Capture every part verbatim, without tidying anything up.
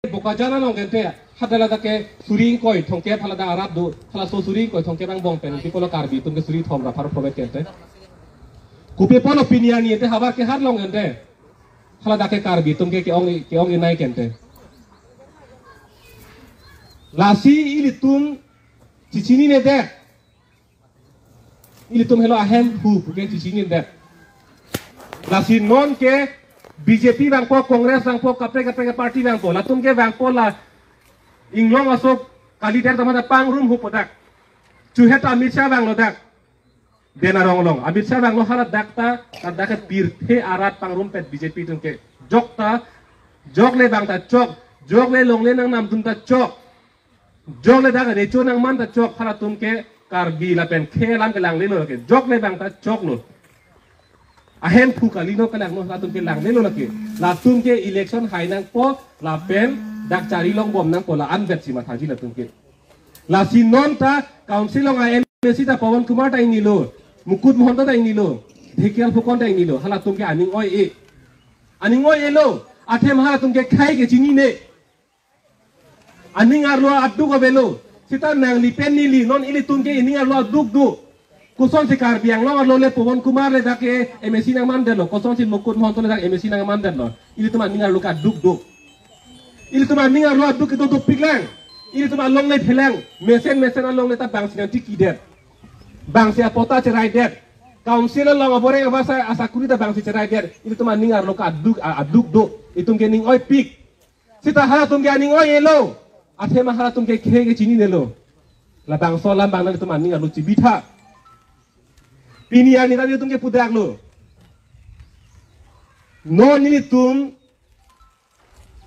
Bokajan along kente, hadak ladak ke suri ingkoi thomkep haladak arat do, halaso suri ingkoi thomkep angbong pen, pi pulo Karbi atum ke suri thom ra pharo phromet kente. Kopi pulo pini arni ente havar ke har long kente. Haladak ke Karbi atum ke ke-ong, ke-ong inai kente. Lasi ilitum chechinine det. Ilitum helo ahemphu ke chechinine det. Lasi non ke B J P vangpo, Congress vangpo, kaprek kaprek party vangpo. Latum ke vangpo la Inglong aso kalidet ta mata pangrum hu pu dak. Chuhet Amit Shah vanglo dak. Den arong along. Amit Shah vanglo haladak ta, ladak ke pirthe arat pangrumpet B J P atum ke. Jok ta, jok le bang ta chok, jok le longle nangnam atum ta chok. Jok le dak recho nangman ta chok, halatum ke Karbi lapen khei alam ke langlelo ke. Jok le bang ta choklo. Ahemphu kali no, kalangno, halatum ke langlelo lake. Latum ke election hai nangpo lapen dak chari longbom nangpo, la-an vet si mathaji latum ke. Lasi non ta council along a-M A C ta Pawan Kumar ta ingnilo, Mukut Mahanta ta ingnilo, Dhekial Phukan ta ingnilo, halatum ke aning oi-e. Aning oi-elo, athe ma halatum ke khei ke chinine. Aning arlo aduk avelo. Seta nangli pen neli, non ilitum ke ining arlo aduk do. Kosonsi Karbi Anglong arlo le Pawan Kumar le dak ke M A C nangman detlo. Kosonsi Mukut Mahanta le dak M A C nangman detlo. Ilitum aning arlo ke aduk do. Ilitum aning arlo aduk kedo dopiklang. Ilitum alongle phelang. Mesen mesen alongle ta bangsi nangtiki det. Bangsi apota cherai det. Council along aboreng abasa asakuri ta bangsi cherai det. Ilitum aning arlo ke aduk, a-, aduk do. Itum ke ning oipik. Seta halatum ke aning oi-elo. Athe ma halatum ke khei ke chininelo. Labangso alam bang nanglitum aning arlo chibitha. Pini arni ta nelitum ke pudaklo. Non nelitum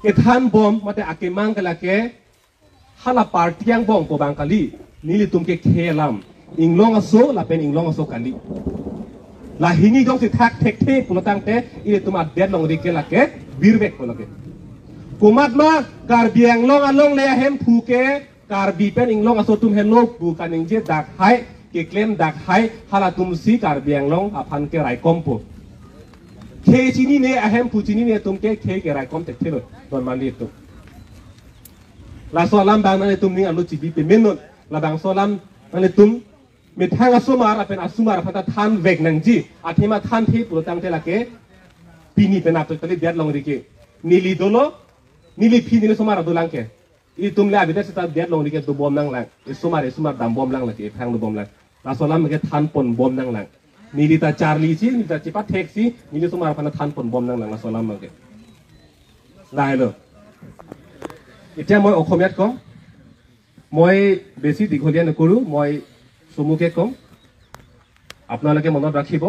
kethanbom mate akemang ke lake hala party angbong ko bang kali. Nelitum ke khei alam. Inglong aso lapen Inglong aso kali. La hini jongsi thak thekthe pulotangte ilitum adet longri ke lake birvekpo lake. Komat ma Karbi Anglong alongle ahemphu ke Karbi pen Inglong aso atum helo pu kaningje dak hai, keklem dak hai, halatumsi Karbi Anglong aphan ke raikompo. Khei chinine, ahemphu chinine atum ke khei ke raikom thekthelo, don mali atum. Laso alam bang nanglitum ning arlo chibi pemenon, labangso alam nanglitum methang asomar lapen asomar aphan ta thanvek nangji, athema thanthe pulotangte lake pini penap kali det longri ke. Neli dolo, neli phi neli somar dolang ke. Itum le abide seta det longri ke dobom nanglang. Isomar, isomar dambom lang lake, ephang dobom lang. Laso alam ke thanponbom nanglang. Neli ta charlisi, neli ta chepatheksi, neli somar aphan thanponbom nanglang laso alam ke. Lahelo. এতিয়া মই অসমীয়াত কম। মই বেছি দীঘলীয়া নকৰো, মই চমুকৈ কম। আপোনালোকে মনত ৰাখিব,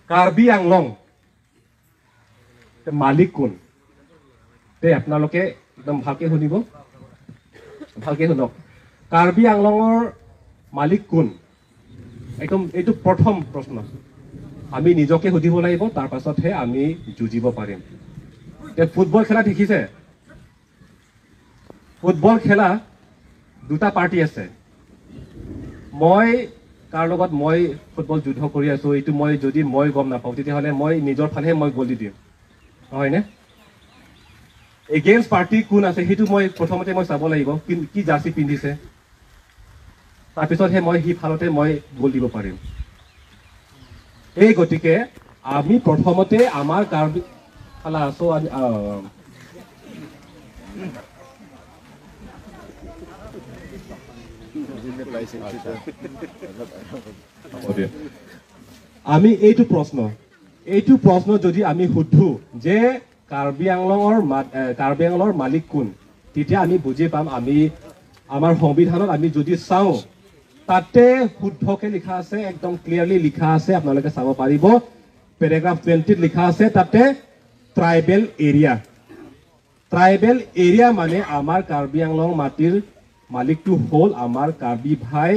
কাৰ্বি আংলং মালিক কোন? তে আপোনালোকে একদম ভালকে শুনিব, ভালকে শুনক। কাৰ্বি আংলঙৰ মালিক কোন? একদম এইটো প্ৰথম প্ৰশ্ন। আমি নিজকে সুধিব লাগিব, তাৰ পাছতহে আমি যুঁজিব পাৰিম, তে ফুটবল খেলা দেখিছে? ফুটবল খেলা দুটা পাৰ্টি আছে। মই কাৰ লগত মই ফুটবল যুদ্ধ কৰি আছো, এইটো মই যদি মই গম নাপাওঁ, তেতিয়াহ'লে মই নিজৰ ফালেহে মই গ'ল দি দিম, নহয়নে? এগেইনষ্ট পাৰ্টি কোন আছে, সেইটো মই প্ৰথমতে মই চাব লাগিব, কি, কি জাৰ্চি পিন্ধিছে, তাৰপিছতহে মই সি ফালতে মই গ'ল দিব পাৰিম। এই গতিকে আমি প্ৰথমতে আমাৰ কাৰ্বি, খালা আছো আমি, আহ, হ'ব দিয়া। আমি এইটো প্ৰশ্ন, এইটো প্ৰশ্ন যদি আমি সুধো যে কাৰ্বি আংলঙৰ মা-, এ, কাৰ্বি আংলঙৰ মালিক কোন, তেতিয়া আমি বুজি পাম, আমি আমাৰ সংবিধানত আমি যদি চাওঁ, তাতে শুদ্ধকে লিখা আছে, একদম ক্লিয়াৰলি লিখা আছে, আপোনালোকে চাব পাৰিব। পেৰেগ্ৰাফ টুৱেণ্টিত লিখা আছে তাতে ট্ৰাইবেল এৰিয়া। ট্ৰাইবেল এৰিয়া মানে আমাৰ কাৰ্বি আংলং মাটিৰ মালিকটো হ'ল আমাৰ কাৰ্বি ভাই,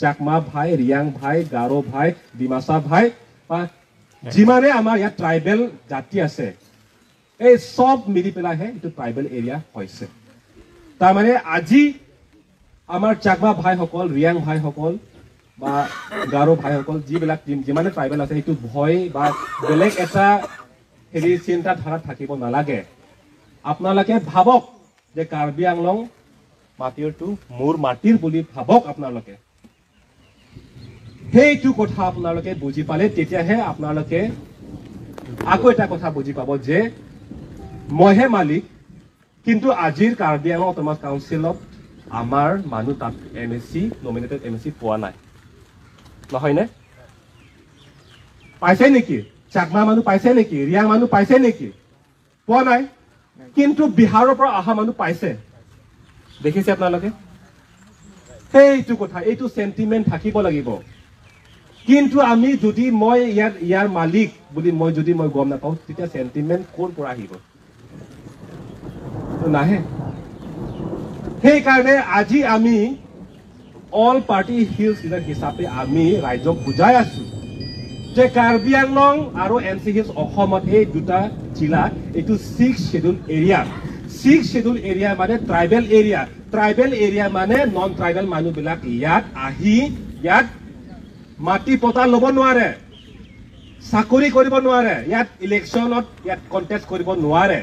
চাকমা ভাই, ৰিয়াং ভাই, গাৰো ভাই, ডিমাচা ভাই, বা যিমানে আমাৰ ইয়াত ট্ৰাইবেল জাতি আছে, এই চব মিলি পেলাইহে এইটো ট্ৰাইবেল এৰিয়া হৈছে। তাৰমানে আজি আমাৰ চাকমা ভাইসকল, ৰিয়াং ভাইসকল বা গাৰো ভাইসকল, যিবিলাক যিম-, যিমানে ট্ৰাইবেল আছে, সেইটো ভয় বা বেলেগ এটা হেৰি চিন্তাধাৰা থাকিব নালাগে। আপোনালোকে ভাবক যে কাৰ্বি আংলং মাটিৰটো মোৰ মাটিৰ বুলি ভাবক আপোনালোকে। সেইটো কথা আপোনালোকে বুজি পালে তেতিয়াহে আপোনালোকে আকৌ এটা কথা বুজি পাব যে মইহে মালিক, কিন্তু আজিৰ কাৰ্বি আংলং অট'নমাছ কাউন্সিলত আমাৰ মানুহ তাত M A C, nominated M A চি পোৱা নাই, নহয়নে? পাইছে নেকি? চাকমা মানুহ পাইছে নেকি? ৰিয়াং মানুহ পাইছে নেকি? পোৱা নাই। কিন্তু বিহাৰৰ পৰা অহা মানুহ পাইছে। দেখিছে আপোনালোকে? সেইটো কথা, এইটো চেণ্টিমেণ্ট থাকিব লাগিব। কিন্তু আমি যদি মই ইয়াৰ ইয়াৰ মালিক বুলি মই যদি মই গম নাপাওঁ, তেতিয়া চেণ্টিমেণ্ট ক'ৰ পৰা আহিব? তো নাহে। সেইকাৰণে আজি আমি অল পাৰ্টি হিলছ লিডাৰ হিচাপে আমি ৰাইজক বুজাই আছো যে কাৰ্বি আংলং আৰু এন চি হিলছ অসমত এই দুটা জিলা, এইটো six schedule area. Six schedule area মানে ট্ৰাইবেল এৰিয়া। ট্ৰাইবেল এৰিয়া মানে নন ট্ৰাইবেল মানুহবিলাক ইয়াত আহি ইয়াত মাটি পট্টা ল'ব নোৱাৰে, চাকৰি কৰিব নোৱাৰে, ইয়াত ইলেকশ্যনত ইয়াত কণ্টেষ্ট কৰিব নোৱাৰে।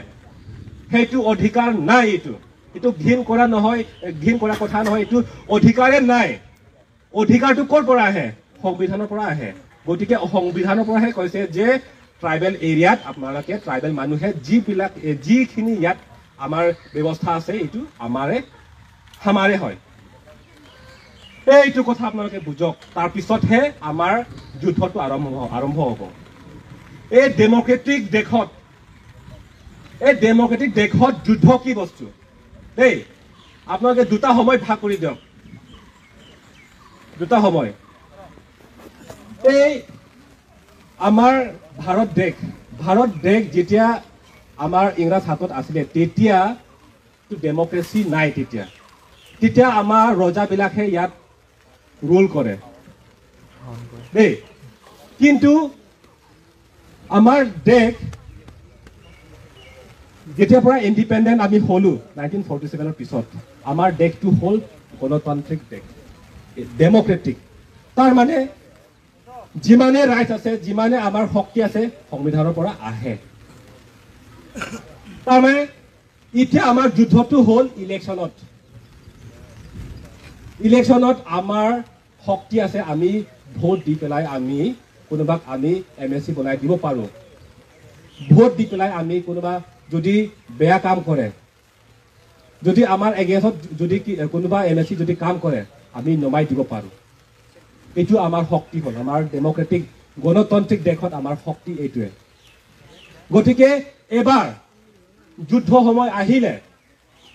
সেইটো অধিকাৰ নাই। এইটো এইটো ঘিণ কৰা নহয়, ঘিণ কৰা কথা নহয়, এইটো অধিকাৰে নাই। অধিকাৰটো ক'ৰ পৰা আহে? সংবিধানৰ পৰা আহে। গতিকে সংবিধানৰ পৰাহে কৈছে যে ট্ৰাইবেল এৰিয়াত আপোনালোকে, ট্ৰাইবেল মানুহে যিবিলাক, এ, যিখিনি ইয়াত আমাৰ ব্যৱস্থা আছে, এইটো আমাৰে, হামাৰে হয়। এইটো কথা আপোনালোকে বুজক, তাৰ পিছতহে আমাৰ যুদ্ধটো আৰম্ভ হ-, আৰম্ভ হ'ব। এই ডেমক্ৰেটিক দেশত, এই ডেমক্ৰেটিক দেশত যুদ্ধ কি বস্তু? দেই, আপোনালোকে দুটা সময় ভাগ কৰি দিয়ক, দুটা সময়। এই আমাৰ ভাৰত দেশ, ভাৰত দেশ যেতিয়া আমাৰ ইংৰাজ হাতত আছিলে, তেতিয়া ডেমক্ৰেচি নাই। তেতিয়া, তেতিয়া আমাৰ ৰজাবিলাকে ইয়াত ৰুল কৰে দেই। কিন্তু আমাৰ দেশ যেতিয়াৰ পৰা ইণ্ডিপেণ্ডেণ্ট আমি হ'লো নাইনটিন ফৰ্টি ছেভেনৰ পিছত, আমাৰ দেশটো হ'ল গণতান্ত্ৰিক দেশ, ডেমক্ৰেটিক। তাৰ মানে যিমানে ৰাইট আছে, যিমানে আমাৰ শক্তি আছে, সংবিধানৰ পৰা আহে। তাৰমানে এতিয়া আমাৰ যুদ্ধটো হ'ল ইলেকশ্যনত। ইলেকশ্যনত আমাৰ শক্তি আছে, আমি ভোট দি পেলাই আমি কোনোবাক আমি এম এ চি বনাই দিব পাৰোঁ। ভোট দি পেলাই আমি কোনোবা যদি বেয়া কাম কৰে, যদি আমাৰ এগেইনষ্টত যদি কি, কোনোবা এম এ চি যদি কাম কৰে, আমি নমাই দিব পাৰোঁ। এইটো আমাৰ শক্তি হ'ল, আমাৰ ডেমক্ৰেটিক গণতান্ত্ৰিক দেশত আমাৰ শক্তি এইটোৱে। গতিকে এইবাৰ যুদ্ধ সময় আহিলে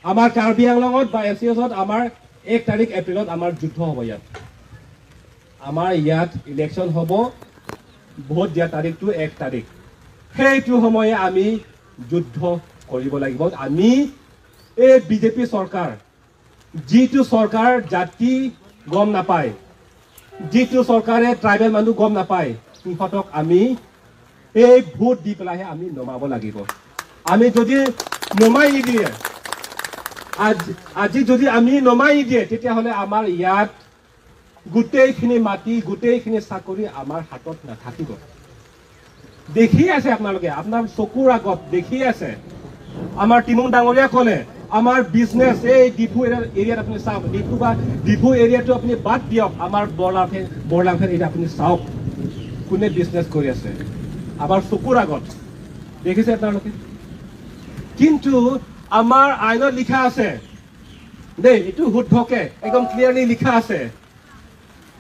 আমাৰ কাৰ্বি আংলঙত বা এছ চি এছত আমাৰ এক তাৰিখ এপ্ৰিলত আমাৰ যুদ্ধ হ'ব ইয়াত। আমাৰ ইয়াত ইলেকশ্যন হ'ব, ভোট দিয়া তাৰিখটো এক তাৰিখ। সেইটো সময়ে আমি যুদ্ধ কৰিব লাগিব। আমি এই বিজেপি চৰকাৰ, যিটো চৰকাৰ জাতি গম নাপায়, যিটো চৰকাৰে ট্ৰাইবেল মানুহ গম নাপায়, সিহঁতক আমি এই ভোট দি পেলাইহে আমি নমাব লাগিব। আমি যদি নমাই নিদিয়ে, আজি, আজি যদি আমি নমাই নিদিয়ে, তেতিয়াহ'লে আমাৰ ইয়াত গোটেইখিনি মাটি, গোটেইখিনি চাকৰি আমাৰ হাতত নাথাকিব। দেখি আছে আপোনালোকে, আপোনাৰ চকুৰ আগত দেখি আছে। আমাৰ টিমুং ডাঙৰীয়া ক'লে, আমাৰ বিজনেছ এই ডিফু এৰিয়া, এৰিয়াত আপুনি চাওক, ডিফু বা ডিফু এৰিয়াটো আপুনি বাদ দিয়ক, আমাৰ বৰলাংফেন, বৰলাংফেন এৰিয়া আপুনি চাওক, কোনে বিজনেছ কৰি আছে আমাৰ চকুৰ আগত। দেখিছে আপোনালোকে? কিন্তু আমাৰ আইনত লিখা আছে দেই, এইটো শুদ্ধকে একদম ক্লিয়াৰলি লিখা আছে।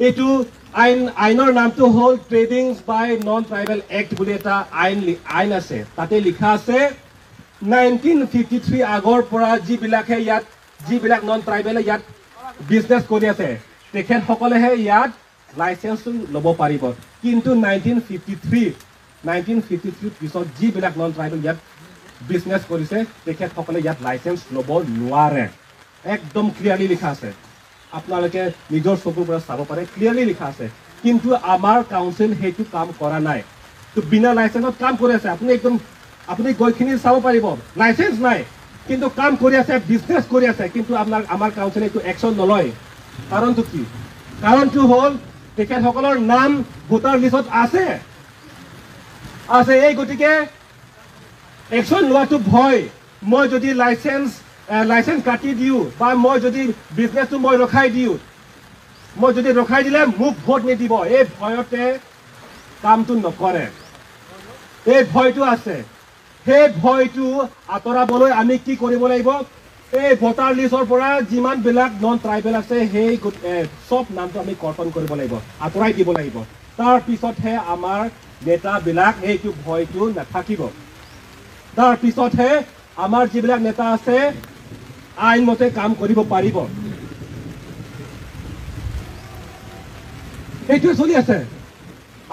এইটো আইন, আইনৰ নামটো হ'ল ট্ৰেডিংছ বাই নন ট্ৰাইবেল এক্ট বুলি এটা আইন লি-, আইন আছে। তাতে লিখা আছে, নাইনটিন ফিফটি থ্ৰী আগৰ পৰা যিবিলাকে ইয়াত, যিবিলাক নন ট্ৰাইবেলে ইয়াত বিজনেছ কৰি আছে, তেখেতসকলেহে ইয়াত লাইচেন্সটো ল'ব পাৰিব। কিন্তু nineteen fifty three, nineteen fifty three পিছত যিবিলাক নন ট্ৰাইবেল ইয়াত বিজনেছ কৰিছে, তেখেতসকলে ইয়াত লাইচেন্স ল'ব নোৱাৰে। একদম ক্লিয়াৰলি লিখা আছে, আপোনালোকে নিজৰ চকুৰ পৰা চাব পাৰে, ক্লিয়াৰলি লিখা আছে। কিন্তু আমাৰ কাউন্সিল সেইটো কাম কৰা নাই। তো বিনা লাইচেন্সত কাম কৰি আছে। আপুনি একদম, আপুনি গৈখিনি চাব পাৰিব, লাইচেন্স নাই, কিন্তু কাম কৰি আছে, বিজনেছ কৰি আছে। কিন্তু আপোনাৰ, আমাৰ কাউন্সিলে এইটো একশ্যন নলয়। কাৰণটো কি? কাৰণটো হ'ল তেখেতসকলৰ নাম ভোটাৰ লিষ্টত আছে, আছে। এই গতিকে একশ্যন লোৱাটো ভয়। মই যদি লাইচেন্স, এ, লাইচেন্স কাটি দিওঁ বা মই যদি বিজনেছটো মই ৰখাই দিওঁ, মই যদি ৰখাই দিলে মোক ভোট নিদিব, এই ভয়তে কামটো নকৰে। এই ভয়টো আছে। সেই ভয়টো আঁতৰাবলৈ আমি কি কৰিব লাগিব? এই ভোটাৰ লিষ্টৰ পৰা যিমানবিলাক নন ট্ৰাইবেল আছে, সেই গোট-, এ, চব নামটো আমি কৰ্তন কৰিব লাগিব, আঁতৰাই দিব লাগিব। তাৰ পিছতহে আমাৰ নেতাবিলাক এইটো ভয়টো নাথাকিব। তাৰ পিছতহে আমাৰ যিবিলাক নেতা আছে, আইন মতে কাম কৰিব পাৰিব। এইটোৱে চলি আছে।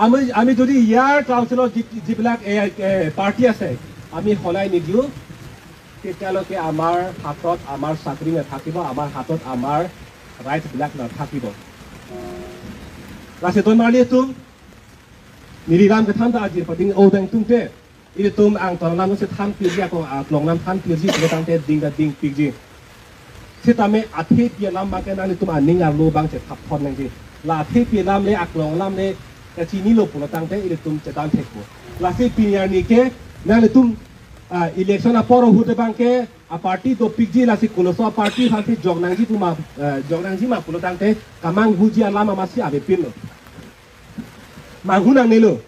আমি, আমি যদি ইয়াৰ কাউন্সিলৰ যি-, যিবিলাক, এ, এ, পাৰ্টি আছে, আমি সলাই নিদিওঁ, তেতিয়ালৈকে আমাৰ হাতত আমাৰ চাকৰি নাথাকিব, আমাৰ হাতত আমাৰ ৰাইটছবিলাক নাথাকিব। Lasi don marli atum, neli lam kethan ta ajir pading odang tungte, ilitum angton alam si than pirji ako, aklong alam than pirji, kita tangte ding ta ding pirji. Sitame athepi alam abangke nanglitum aning arlo abang chethap thon nangji. La athepi alam le, aklong alam le kachinilo pulo tangte ilitum chedan thekpo. Lasi pini arni ke nanglitum, ah, election apor ahut abangke aparty dopikji, lasi koloso aparty aphansi jok nangji pu ma, eh, jok nangji ma pulo tangte kamanghuji alam amatsi avepinlo. Manghu nangnelo.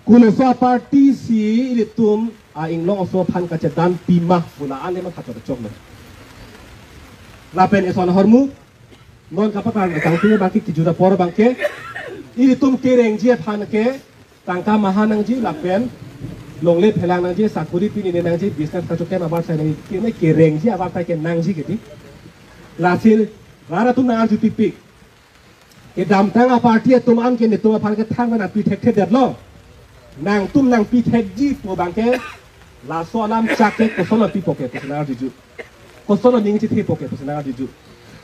Koloso aparty si ilitum a-inglong aso aphan kachedan pima pu la-an le ma kachot choklo. Lapen eson ahormu, non kapakar kangtung abangke kijut apor abangke, ilitum kerengji aphan ke tangka maha nangji lapen longle phelang nangji, sakori pini ne nangji, business kachokem abar sai nangji, kene kerengji abar sai ke nangji kedi. Lasi rat atum nang arjupikpik. Kedamtang aparty atum an ke netum aphan ke thang nangpi thekthedetlo. Nangtum nangpi thekji pu abangke laso alam chak ke koson nangpipo ke pusi nang arjuju. Koson nangning chithepo ke pusi nang arjuju.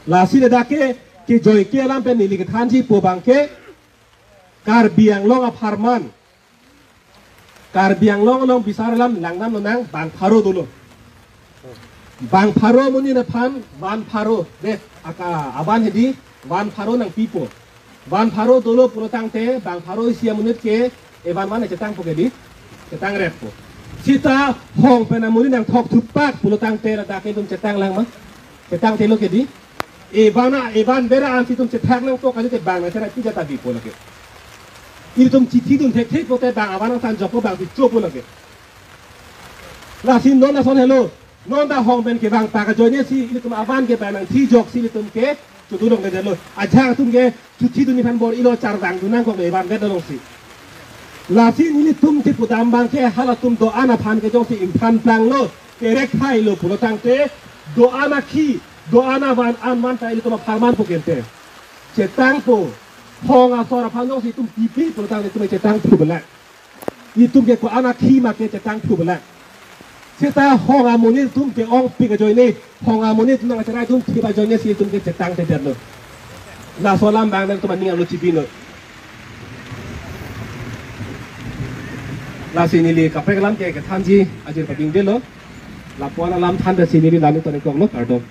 Lasi ladak ke, ke joike alam pen neli kethanji pu abangke Karbi Anglong apharman. Karbi Anglong along bisar alam langnam lonang bang pharo dolo. Bang pharo amonit aphan van pharo, de, aka avan hedi van pharo nangpipo. Van pharo dolo pulo tangte bang pharo isi amonit ke evan van chetangpo kedi, chetang reppo. Sita hong pen amonit nangthok thupak pulo tangte ladak ke itum chetang lang ma? Chetang telo kedi. Evan a, evan bera ansi itum chethak nangpo kali te bang nangcherai pija ta bipo lake. Ilitum chithi dun thekthek pote bang avan nangsan jokpo, bang pichopo lake. Lasi non ason helo. Non ta hong pen kevang pak ajoine si ilitum avan ke bang nangthi jok si ilitum ke chotu long kedetlo. Ajahak atum ke chithi dun aphan bor-ilo, charvang dun nangkok evan vet alongsi. Lasi nelitum chepudam abangke halatum do-an aphan ke jongsi imphan planglo, kerek thailo pulo tangte, do-an akhi, do-an avan, an van ta ilitum apharman po kente. Chetangpo, hong asor aphan jongsi itum pipi pulo tangte itum chetang thu belak. Itum ke ko-an akhi ma ke chetang thu belak. Seta hong amonit atum ke-ongpik ajoine, hong amonit atum nangcherai atum thip ajoine si itum ke chetangtedetlo. Laso alam abang nangtum aning arlo chibinlo. Lasi neli kaprek alam ke kethanji ajir padingdelo. Lapu-an alam than ta si neli la-an tonikroklo, kardom.